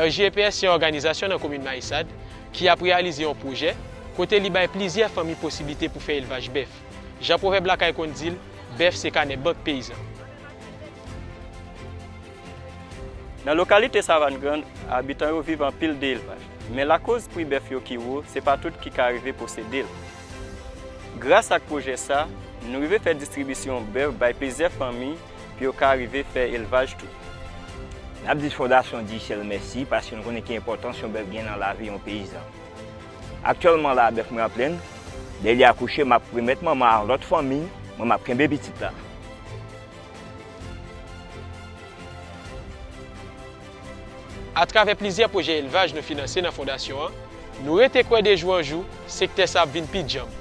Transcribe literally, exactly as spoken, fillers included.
R J E P S se yon òganizasyon nan komin Mayisad ki ap reyalize yon pwojè kote li bay plizyè fanmi posiblite pou fè elvaj bèf. Jan pwovèb lakay konn di l, bèf se kanè bank peyizan. Nan lokalite Savàn Grann, abitan yo viv anpil de elvaj. Men lakoz pri bèf yo ki wo, se pa tout ki ka rive posede l. Gras ak pwojè sa, nou rive fè distribisyon bèf bay plizyè fanmi pou yo ka rive fè elvaj tou. N ap di Fondasyon Digicel mèsi paske nou konnen ki enpòtans yon bèf gen nan lavi yon peyizan. Aktyèlman la a bèf mwen an plenn, lè li akouche m ap remèt manman a yon lòt fanmi, mwen m ap kenbe pitit la. Atravè plizyè pwojè elvaj nou finanse nan fondasyon an, nou rete kwè de jou an jou, sektè sa ap vin pi djanm.